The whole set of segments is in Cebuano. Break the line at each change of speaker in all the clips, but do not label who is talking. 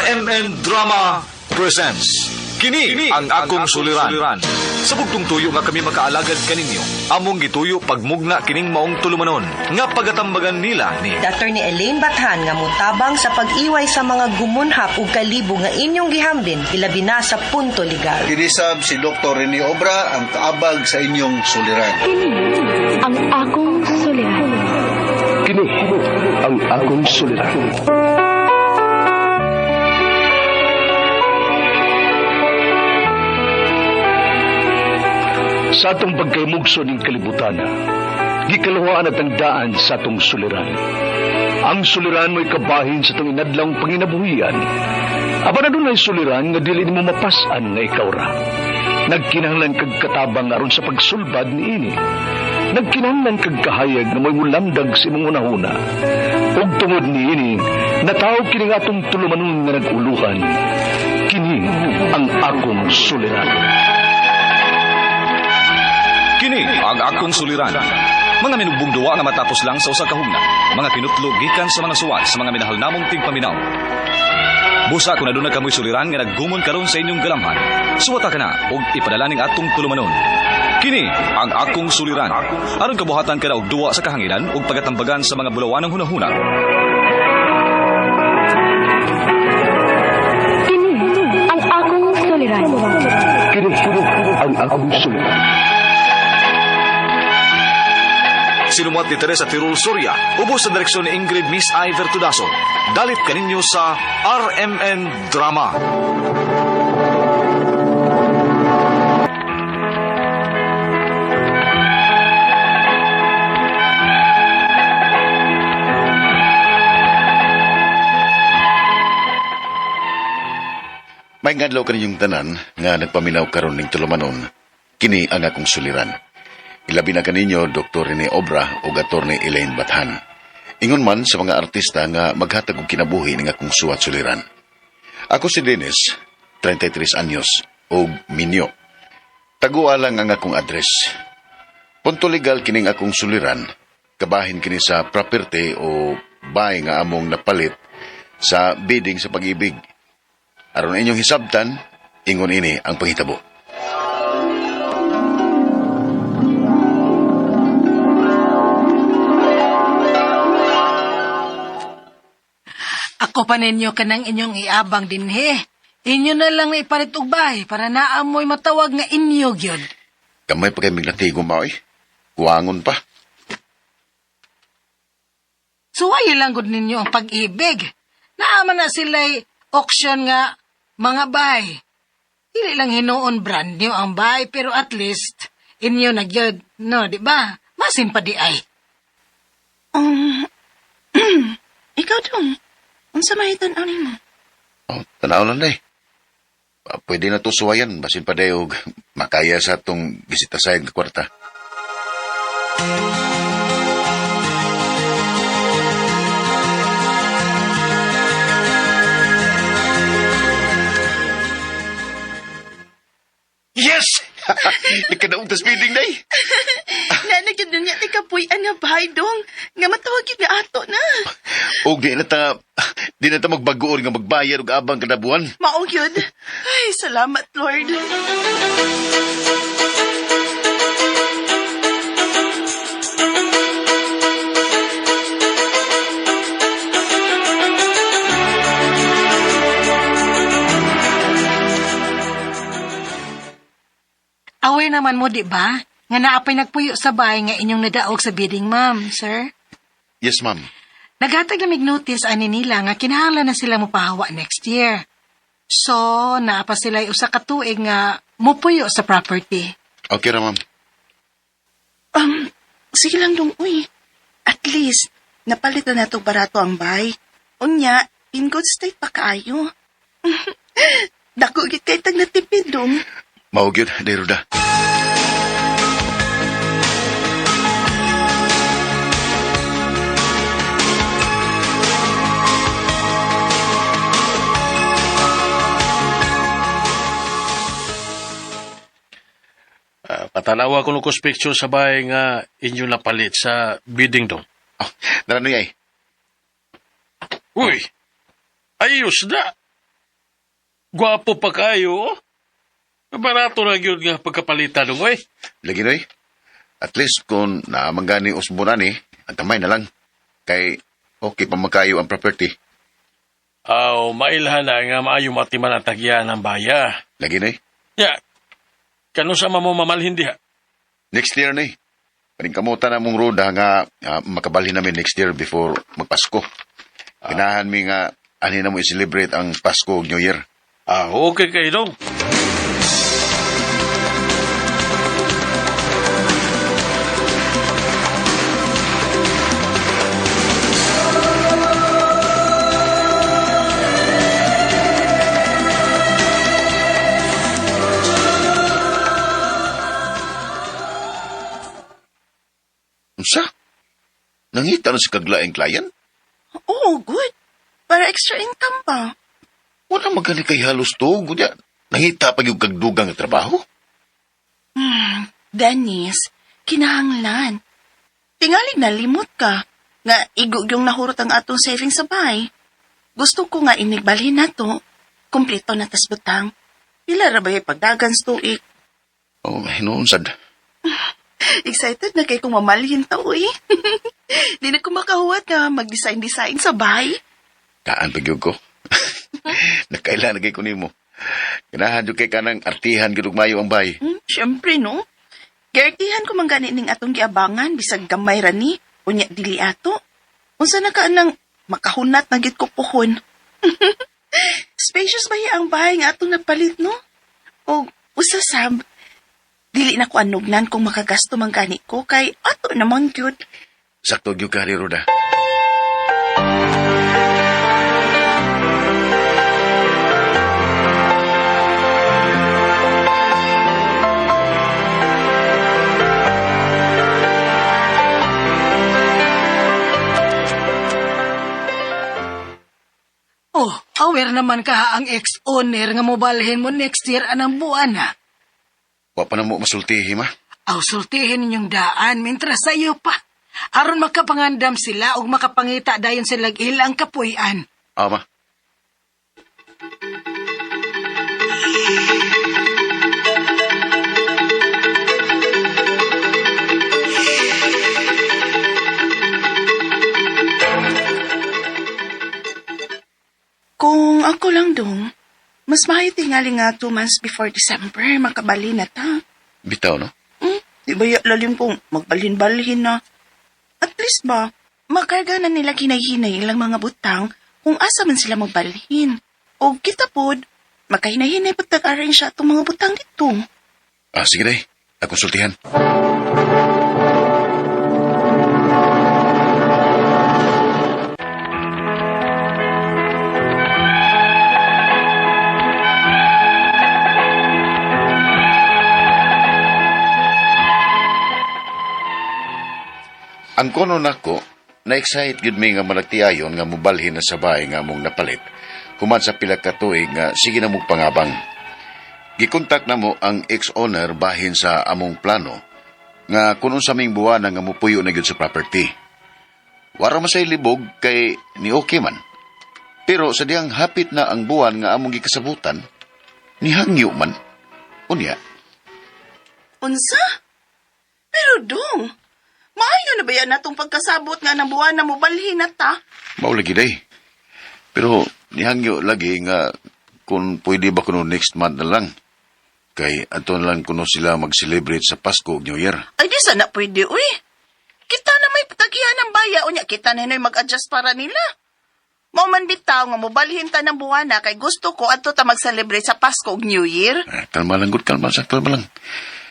RMN Drama presents Kini ang akong suliran. Sa bugtong tuyo nga kami makaalagad kaninyo, among gituyo pagmugna kining maong tulumanon nga pagatambagan nila ni
Attorney Elaine Bathan nga mutabang sa pag-iway sa mga gumunhap ug kalibo nga inyong gihambin ilabi na sa punto legal.
Kinisab si Dr. Rene Obra ang kaabag sa inyong suliran.
Kini ang akong suliran.
Kini ang akong suliran. Sa atong pagkaymugso ning kalibutan, gikaluhaan at ang daan sa atong suliran. Ang suliran mo'y kabahin sa atong inadlawng panginabuhian. Apan adunay suliran nga dili nimo mapas-an nga ikaw ra. Nagkinahanglan kag katabang aron sa pagsulbad niini. Nagkinahanglan kag kahayag nga mo'y mulamdag sa imong hunahuna. Ug tungod niini, nataw kini nga atong tulumanon nga nag-uluhan. Kini ang akong suliran.
Kini ang akong suliran. Mga minugbong duwa nga matapos lang sa usa ka hugna. Mga kinutlo gikan sa mga suwat sa mga minahal namong tigpaminaw. Busa kung aduna kamoy suliran nga naggumon karon sa inyong galamhan. Suwata ka na ug ipadala ning atong tulumanon. Kini ang akong suliran. Aron kabuhatan ka na og duwa sa kahanginan ug pagatambagan sa mga bulawanang hunahuna.
Kini ang akong suliran.
Kini ang akong suliran.
Sinumuat ni Teresa Tirul Soria, ubos sa direksyon ni Ingrid Miss I. Vertudazo. Dalit kaninyo sa RMN Drama.
May ngadlaw kaninyong tanan nga nagpaminaw karon ning tulumanon, kini ang akong suliran. Ilabi na kaninyo Dr. Rene Obra ug Atty. Elaine Bathan. Ingon man sa mga artista nga maghatag og kinabuhi ning akong suwat suliran. Ako si Dennis, 33 anyos, ug minyo. Tagua lang ang akong address. Punto legal kining akong suliran, kabahin kini sa property o bahay nga among napalit sa bidding sa pag-ibig. Aron inyong hisabtan, ingon ini ang panghitabo.
Ako pa ninyo kanang inyong iabang dinhe. Inyo na lang na ipalit og bahay para naamoy matawag nga inyo gyud.
Gamay pa kay miglatigo maoy. Kuwangon pa.
Suwayo lang gud ninyo ang pag-ibig. Naama na sila'y auction nga mga bahay. Dili lang hinuon brand new ang bahay pero at least inyo na gyud, no, di ba? Masin pa di ay.
Ikaw dong. Unsa may tan-aw nimo?
Oh, tanaw lang day. Pwede na to suwayan, basin pa day og makaya sa atong gisita sayag nga kwarta. Yes! Nagkadaog tas bidding day.
Nana gyud niya ti kapuy-an nga bahay dong. Nga matawag gyud nga ato na.
Og di na ta magbagoon nga magbayad og abang kada buwan.
Mao gyud. Ay, salamat Lord.
Away naman mo, di ba? Nga naapay nagpuyo sa bahay nga inyong nadaog sa bidding, ma'am, sir.
Yes, ma'am.
Naghatag na mig notice ani nila nga kinahanglan na sila mopahawa next year. So, naa pa sila usa ka tuig nga mopuyo sa property.
Okay ra, ma'am.
Sige lang dong, uy. At least, napalit na nato barato ang bahay. Unya, in good state pa kaayo. Dako gyud kay tag natipid dong.
Mao gyud, day Roda.
Patanawa ko nung picture sa bahay nga inyo napalit sa bidding dong.
Oh, naranoy ay.
Uy! Ayos na! Gwapo pa kayo. Oh. Barato na gyud nga pagkapalitan dong, oy.
Lagi noy. At least kung naamang gani usbon ani, ang kamay na lang. Kay okay pa makayo ang property.
Aw, mailhan na nga maayo matiman ang tagyan ng baya.
Lagi noy.
Ya, kano sa mo mamalhin diha?
Next year ni. Paningkamutan na mong roda nga makabalhin namin next year before magpasko. Ganahan mi nga ani na mo i-celebrate ang Pasko ug New Year.
Ah, okay kayo dong.
Unsa? Nangita na sa kaglaing client?
Oo, good. Para extra income pa.
Wala magani kay halos tuog. Unya, nangita pa yung kagdugang nga trabaho?
Dennis, kinahanglan. Tingali na limot ka. Nga igog yung nahurot ang atong savings sa bahay. Gusto ko nga inigbalhin na to. Kumplito na tas butang. Pila ra ba yung pagdagan sa tuig?
Oh, hinuon sad.
Excited na kay kung mamalhin ta, uy. Di na ko makahuwat nga mag-design-design sa bahay.
Taan pa gyud ko. Nakailan na kay ko nimo. Ganahan jud kay kanang artihan gyud og mayo ang bay.
Siyempre, no? Gertihan ko man gani ning atong giabangan, bisag gamay ra ni, unya dili ato. Unsa na ka nang makahunat na gid ko puhon. Spacious ba ang bahay nga atong napalit, no? O usa sab, dili na ko anugnan kung makagasto man gani ko kay ato naman gyud.
Sakto gyud ka Roda.
Oh, aware naman ka ang ex-owner nga mobalhin mo next year anang buwan ha.
Wa pa na mo masultihi ma.
Aw, sultihin ninyong daan mintras sa iyo pa. Aron makapangandam sila ug makapangita dayon sila ilang kapuy-an.
Ama.
Kung ako lang dong, mas maayo tingali nga 2 months before December, makabali na ta.
Bitaw no.
Di ba ya lalim kung magbalhin-balhin na? At least ba, makarga na nila kinay-hinay ilang mga butang kung asa man sila magbalhin. O kita pod, makahinay-hinay pag tag-arrange siya itong mga butang dito.
Ah, sige day. Akong sultihan. Ang kono nako, na-excite gyud mi nga malagtiayon nga mobalhin na sa bahay nga among napalit. Human sa pila ka tuig nga sige na mo pangabang. Gikontak na mo ang ex-owner bahin sa among plano nga kun unsa ming buwana nga mupuyo na gyud sa property. Wara man say libog kay ni okay man. Pero sa diyang hapit na ang buwan nga among gikasabutan, nihangyo man. Unya,
Unsa? Pero dong, maayo na ba yan natong pagkasabot nga ng buwan na mobalhin na ta?
mao lagi day. Pero nihangyo lagi nga kung pwede ba kuno next month na lang. Kay ato na lang kuno sila mag-celebrate sa Pasko ug New Year.
Ay, di sana pwede, uy. Kita na may patagihan ng baya, unya kita na hinoy mag-adjust para nila. Mao man bitaw nga mobalhin ta ng buwana kay gusto ko adto ta mag-celebrate sa Pasko ug New Year.
Eh, kalma lang gud, kalma sa kalma lang.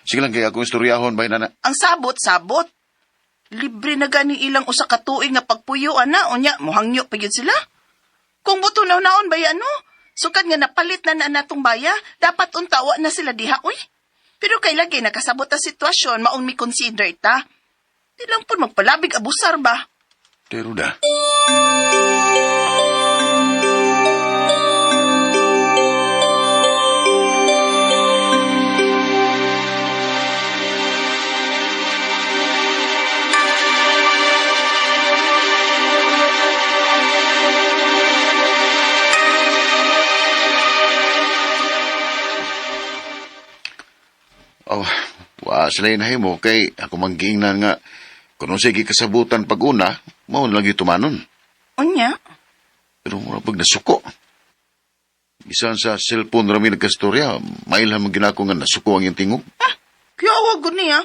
Sige lang kay akong istoryahon bay nana.
Ang sabot, sabot. Libre na gani ilang usa ka tuig nga pagpuyo ana, unya mohangyo pa gyud sila. Kung buto naon baya no, sukad nga napalit na na natong baya, dapat untawa na sila diha uy. Pero kay lagi nakasabot ang sitwasyon, maong mi consider ta. Di lang po magpalabig abusar ba?
Pero da. Wa sila nahimo kay ako mang giingnan nga kung unsay gikasabutan pag-una, mao na lang tumanon.
Unya?
Pero mura pag nasuko. Bisan sa cellphone rami nagkastorya, mailhan man ginako nga nasuko ang iyang tingog.
Kaya wag gud niya.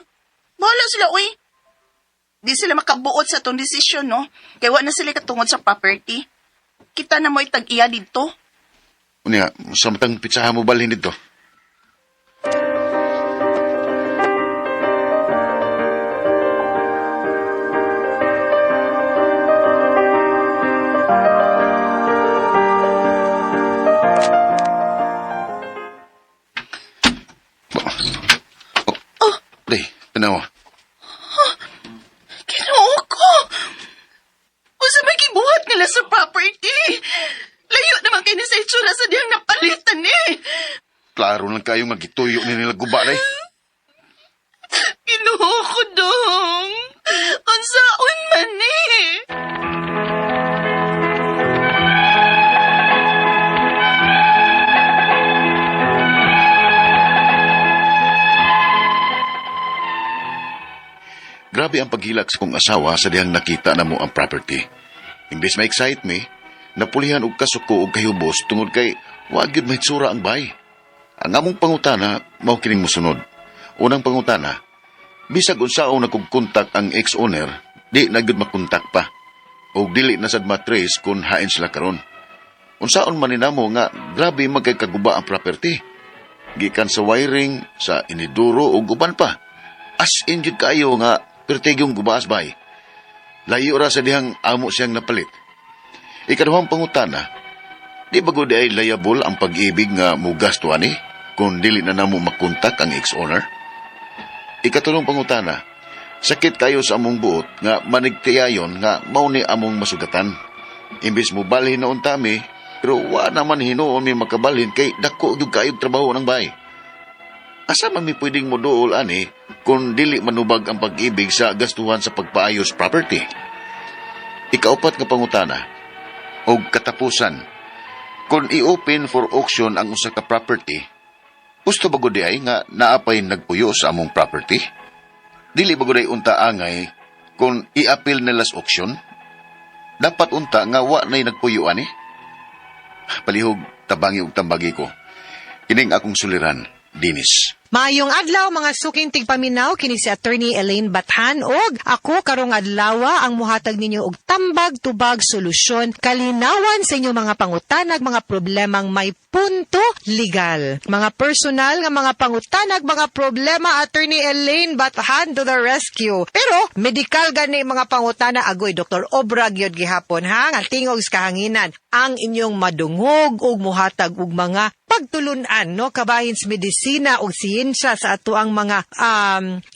Bahala sila, uy. Di sila makabuot sa atong desisyon, no? Kaya wa na sila katungod sa property. Kita na mo'y tag-iya dito.
Unya, sa matang pitsaha mo balhin dito. Oh. Day, tanawa.
Ginoo ko! Unsa may gibuhat nila sa property? Layo naman kay ni sa itsura sa diyang napalitan eh.
Klaro lang kayo nga gituyo ni nila guba, day.
Ginoo ko dong. Unsaon man eh.
Grabe ang paghilak sa kong asawa sa dihang nakita na mo ang property. Imbes ma-excite me, napulihan og kasuko og kahubos tungod kay wa gyud mahitsura ang bay. Ang among pangutana mao kining mosunod. Unang pangutana, bisag unsaon nagkog kontak ang ex-owner, di na gyud makontak pa. Og dili na sad matrace kung hain sila karon. Unsaon man ni namo nga grabe magkay kaguba ang property. Gikan sa wiring, sa iniduro ug uban pa. As in gyud kaayo nga pertigyong gubaas bay. Layo ra sa dihang amo siyang napalit. Ikaduhang pangutana, di ba gud ay liable ang Pag-ibig nga mugasto ani kung dili na namo makontak ang ex-owner? Ikatulong pangutana, sakit kayo sa among buot nga manigtiyayon nga mao ni among masugatan. Imbis mo balhin na unta mi, pero wa naman hinuon mi makabalhin kay dako gyud kaayog trabaho ng bay. Asa man mi pwedeng moduol ani kung dili manubag ang Pag-ibig sa gastuhan sa pagpaayos property? Ikaupat nga pangutana, og katapusan, kung i-open for auction ang usa ka property, gusto ba gud ay nga naapay nagpuyo sa among property? Dili ba gud ay unta angay kung i-appeal nila sa auction? Dapat unta nga wa na'y nagpuyo ani? Palihog, tabangi og tambagi ko. Kining akong suliran, Dinis.
Maayong adlaw mga suking tigpaminaw, kini si Attorney Elaine Bathan og ako karong adlaw ang muhatag ninyo og tambag, tubag, solusyon, kalinawan sa inyong mga pangutanag, mga problemang may punto legal. Mga personal nga mga pangutanag, mga problema, Attorney Elaine Bathan to the rescue. Pero medical gani mga pangutana, agoy Dr. Obra gyud gihapon ha, nga tingog sa kahanginan ang inyong madungog ug muhatag og mga pagtulunan, no, kabahin sa medisina ug siyensya sa ato ang mga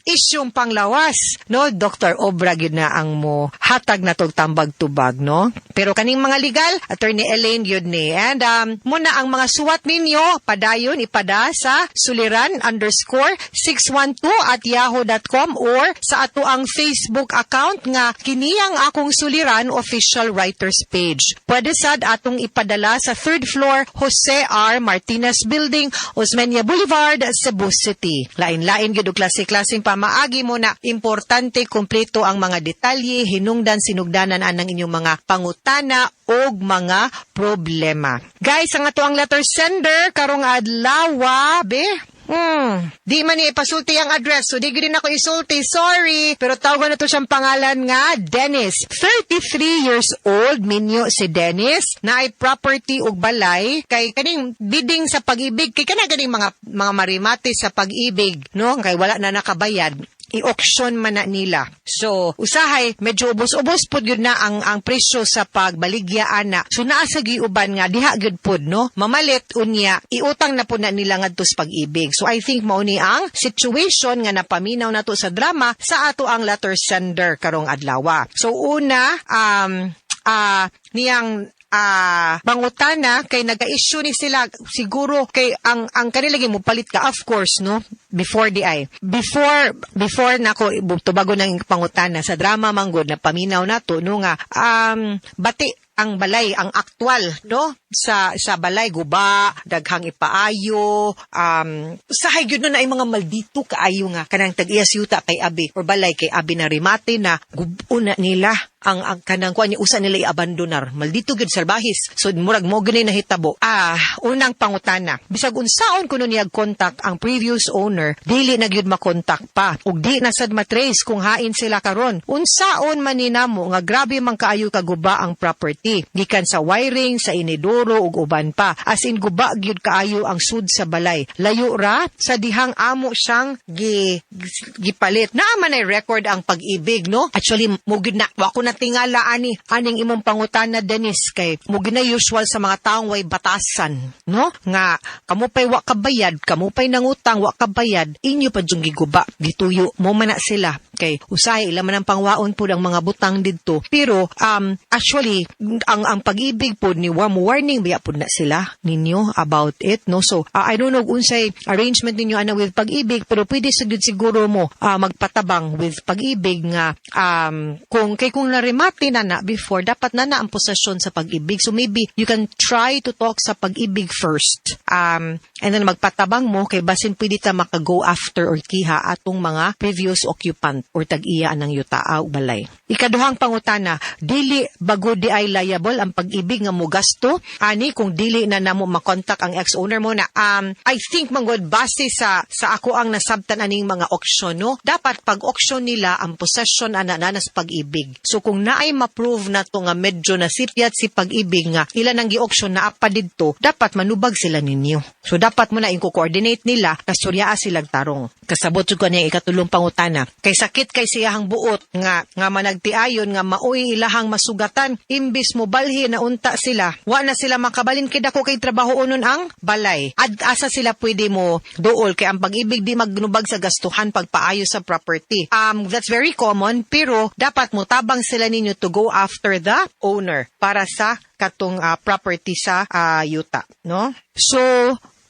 isyong panglawas, no. Dr. Obra gyud na ang mo hatag na tog tambag-tubag, no. Pero kaning mga legal, Attorney Elaine gyud ni. And muna ang mga suwat ninyo padayon ipada sa suliran_612@yahoo.com or sa ato ang Facebook account nga kini ang Akong Suliran official writers page. Pwede sad atong ipadala sa third floor, Jose R. Martinez Building, Osmeña Boulevard, Cebu City. Lain-lain gyud og klase-klaseng pamaagi mo na importante kumpleto ang mga detalye, hinungdan sinugdanan anang inyong mga pangutana og mga problema. Guys, ang ato ang letter sender karong adlaw, be. Di man ni ipasulti ang address, so di gyud ako isulti. Sorry. Pero tawagan na to siyang pangalan nga Dennis. 33 years old, minyo si Dennis, na ay property ug balay kay kaning bidding sa Pag-ibig, kay kana ganing mga marimate sa Pag-ibig, no? Kay wala na nakabayad, i-auction man na nila. So, usahay, medyo ubos-ubos pod yun na ang presyo sa pagbaligya ana. So, naa sa giuban nga, diha gyud pod, no? Mamalit, unya, iutang na po na nila ngadto sa Pag-ibig. So, I think mao ni ang situation nga napaminaw nato sa drama sa ato ang letter sender karong adlaw. So, una, niyang pangutana kay naga-issue ni sila siguro kay ang kanila mo palit ka, of course, no, before di ay before before nako tubago ng pangutana sa drama manggod na paminaw nato, no, nga bati ang balay, ang aktual, no, sa balay, guba, daghang ipaayo, usahay gyud no na ay mga maldito kaayo nga kanang tag-iya sa yuta kay abi or balay kay abi na remate na gubo na nila ang kanang kuan niya, usa nila i-abandonar, maldito gyud, salbahis. So murag mo gani nahitabo. Unang pangutana, bisag unsaon kuno niya contact ang previous owner, dili na gyud makontak pa ug di na sad matrace kung hain sila karon. Unsaon man ni namo nga grabe man kaayo kaguba ang property, gikan sa wiring, sa inidoro ug uban pa, as in guba gyud kaayo ang sud sa balay, layo ra sa dihang amo siyang gipalit. Naa man ay record ang Pag-ibig, no? Actually, mo gyud na wa ko na tingala ani aning imong pangutana, Dennis, kay mo gyud na usual sa mga taong way batasan, no, nga kamo pay wa kabayad, kamo pay nangutang wa kabayad, inyo pa jung giguba, gituyo mo man na sila kay usahay ila man ang pangwaon pud ang mga butang didto. Pero actually ang Pag-ibig pod ni wa mo warning biya pud na sila ninyo about it, no? So I don't know kung unsay arrangement ninyo ana with Pag-ibig, pero pwede sa gyud siguro mo magpatabang with Pag-ibig nga kung kay kung naremate na na before, dapat na na ang posesyon sa Pag-ibig. So maybe you can try to talk sa Pag-ibig first and then magpatabang mo kay basin pwede ta maka-go after or kiha atong mga previous occupant or tag-iya ng yuta o balay. Ikaduhang pangutana, dili bagod di ay liable ang Pag-ibig nga mogasto ani kung dili na namo makontak ang ex-owner mo na? I think manggod base sa ako ang nasabtan aning mga auction, no, dapat pag auction nila, ang possession ana na nas Pag-ibig. So kung naay ma-prove na to nga medyo nasipyat si Pag-ibig nga ila nang gi-auction na apa didto, dapat manubag sila ninyo. So dapat mo na i-coordinate nila, kasturyaa silang tarong. Kasabot jud ko niya ikatulong pangutana, kay sakit kay siyahang buot nga managtiayon nga maoy ilahang masugatan imbis mo balhi na unta sila, wa na sila makabalin kay dako kay trabaho unon ang balay. Ad asa sila pwede mo duol kay ang Pag-ibig di magnubag sa gastuhan pagpaayo sa property? That's very common, pero dapat mo tabang sila ninyo to go after the owner para sa katong property sa yuta, no? So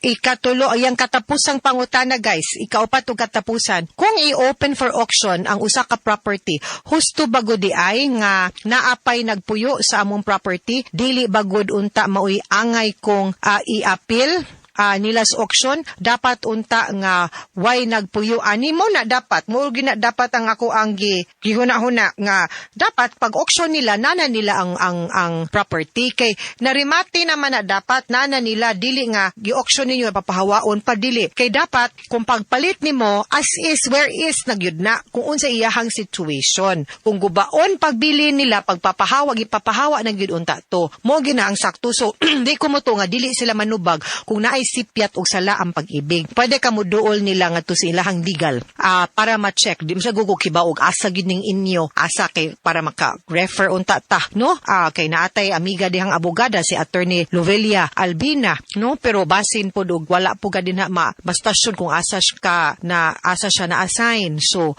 ikatulo, ayang katapusang pangutana, guys, ikaupat ug katapusan. Kung i-open for auction ang usa ka property, husto ba gud di ay nga naapay nagpuyo sa among property, dili ba gud unta maoy angay kung i-appeal nila sa auction? Dapat unta nga way nagpuyo ani mo na dapat mo gina dapat ang ako ang gihuna-huna nga dapat pag auction nila, nana nila ang property kay narimate naman na, dapat nana nila, dili nga gi-auction ninyo papahawaon pa. Dili kay dapat kung pagpalit nimo, as is where is nagyud na kung unsa iyahang situation. Kung gubaon pagbili nila, pagpapahawag, ipapahawa na gyud unta to mo gina ang sakto. So di ko mo to nga dili sila manubag kung naay sipyat og sala ang Pag-ibig. Pwede ka mo duol nila ngadto sa ilahang legal para ma-check. Di mo siya gugog kibaog asa gyud ning inyo, asa kay para maka-refer unta ta, no? Kay naatay amiga dihang abogada, si Attorney Lovelia Albina, no? Pero basin po og wala po ka din ha ma bastasyon kung asa siya ka na asa siya na assign. So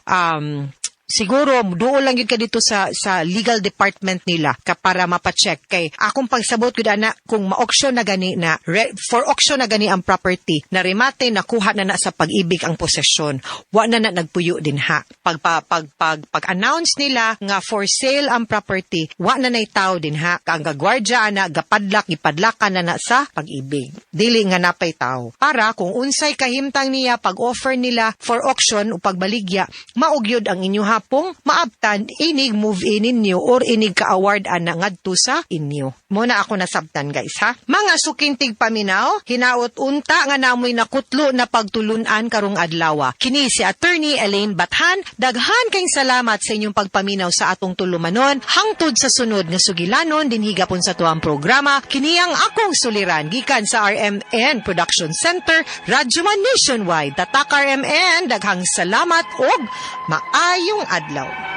siguro duol lang gyud ka dito sa legal department nila ka para mapacheck, kay akong pagsabot gyud ana, kung ma-auction na gani na for auction na gani ang property, na remate, nakuha na na sa Pag-ibig ang posesyon, wa na na nagpuyo din ha. Pag pag pag pag, pag-announce nila nga for sale ang property, wa na nay tao din ha. Ang gagwardya ana gapadlak, gipadlakan na na sa Pag-ibig, dili nga napay tao, para kung unsay kahimtang niya pag offer nila for auction o pagbaligya, maugyod ang inyo hapong maabtan inig move in ninyo or inig ka-award ana ngadto sa inyo. Mo na ako nasabtan, guys, ha. Mga suking tigpaminaw, hinaot unta nga namoy nakutlo na pagtulunan karong adlaw. Kini si Attorney Elaine Bathan, daghan kayong salamat sa inyong pagpaminaw sa atong tulumanon hangtod sa sunod nga sugilanon dinhi gapon sa tuang programa, kini ang Akong Suliran, gikan sa RMN Production Center, Radyoman Nationwide. Tatak RMN, daghang salamat og maayong adlaw.